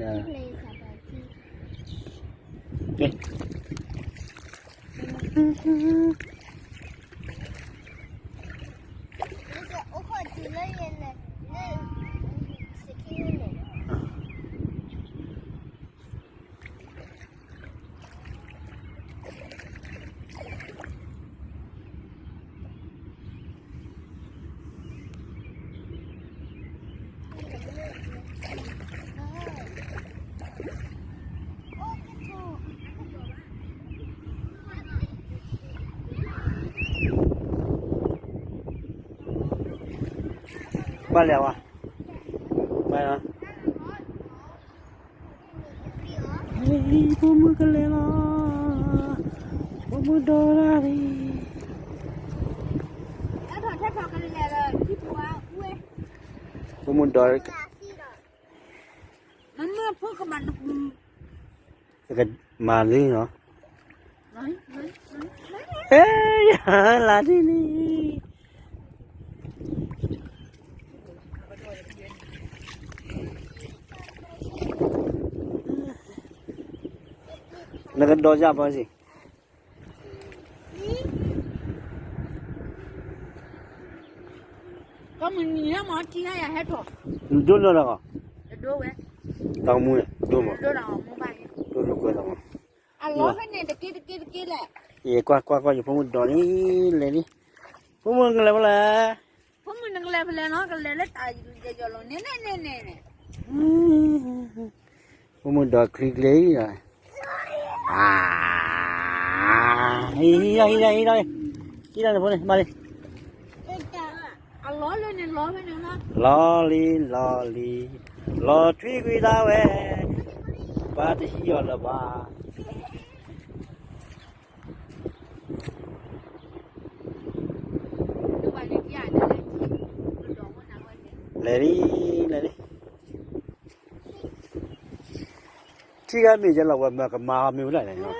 ဘၣ်လဲၤဝဲ, ဘၣ်လီၤ, ဖိမုၣ်ကလဲၤလီၤ, ဖိမုၣ်ဒိးတၢ်လံ, ဖိမုၣ်ဒိး မၤလံနီၤ, ဟဲယၤလၢဒ်န့ၣ်, နကဒိးယၤပှၤစ့ၢ် နဒိၣ်နီၢ်လီၤ, တၢ်ကမူန့ၣ် ဒိၣ်မး, ဒိၣ်နီၢ်ကွဲလီၤမး, အလီၤဖဲန့ၣ် တက့တက့တက့လဲၣ်, ယကွၢ်ကွၢ်ကွၢ် ယဖိမုၣ်ဒိးလံ, လဲၤလံ, ဖိမုၣ်ကလဲၤဖဲလဲၣ်, ဖိမုၣ်နကလဲၤဖဲလဲၣ်နီၤ ကလဲၤလၢတၢ်ယီၤလီၤန့ၣ်န့ၣ်န့ၣ်န့ၣ် ဖိမုၣ်ဒိးချံကျဲအံၤ, ဟံးလီၤ ဟံးလီၤ ဟံးလီၤ, ဟံးလီၤန့ၣ်ဖိန့ၣ် မၤလံ, လီၤလံ လီၤလံ, လီၤထွံကွံာ်သးဝဲ, ပှၤတဟံးအီၤလၢၤဘၣ်. လဲၤလံ လဲၤလံ, ထံဂၤမ့ၢ်ယဲလီၤဝဲမ့ၢ်ကမါမ့ၢ်ဝဲဒၣ်လဲၣ်, မ့ၢ်,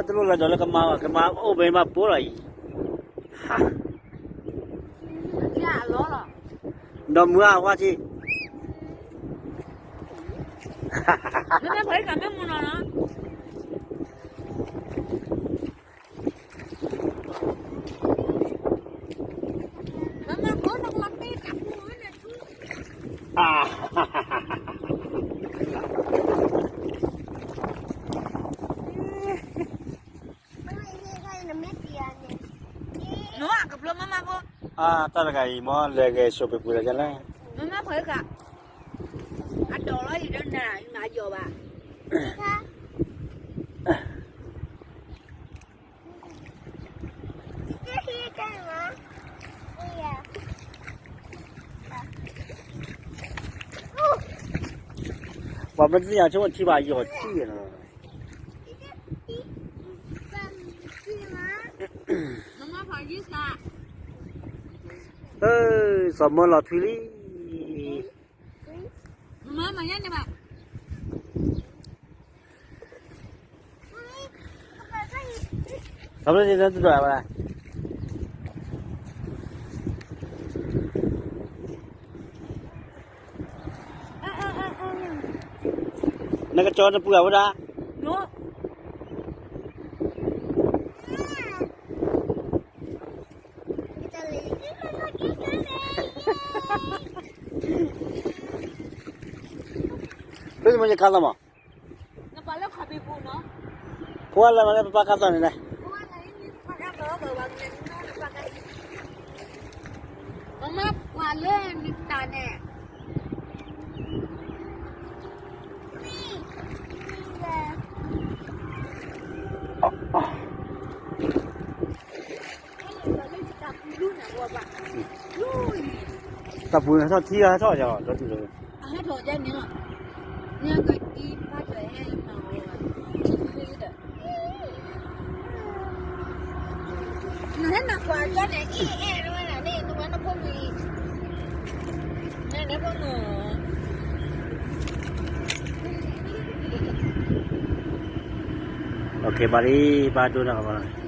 တလိၣ်လၢဒီးလၢကမါဘၣ် ကမါအိၣ်ဘဲမးပိာ်လီၤအံၤ, ဒီးမုၢ်အဝါထံ တၢ်တဂၤအံၤမ့ၢ်လဲၤဂဲၤဆိးပပူၤလၢ်လၢ်, အဒိးလီၤအံၤဒီးနၤ ယမၤယီၤဘၣ်, ပှၤမ့ၢ်သ့ၣ်ညါဆိကမိၣ်ထံဘၣ်ယီၤထံလီၤ. စီၤမၢလီၤထွံလံ. စီၤမၢလီၤထွံလံ. နကကၠီနပုၢ်အဝဲဒၣ်, ဖဲမ့ၢ်ယခါလီၤမး, ဖိလၢမၤလၢပပၢ်ကါသီန့ၣ်လဲၣ်. မ့ၢ်ပှၤလၢနတၢ်န့ၣ် တၢ်ပူၤန့ၣ်ထီၣ်ထံဂၤထီၣ်ယၤလီၤ, ဒီးတုၤလီၤ, အဟဲထီၣ်ယဲန့ၣ်လီၤ, နကဒံဖးထီၣ်ဟဲမၤဝဲ, နဟဲနကွၢ်ကၠီန့ၣ် အ့ၣ်အဲၣ်ဝဲဒၣ်န့ၣ် နဝဲနဖိမုၣ်အံၤ, နဖိမုၣ်, ဘၣ်လံ ဘၣ်ဒိနီၢ်ကဘၣ်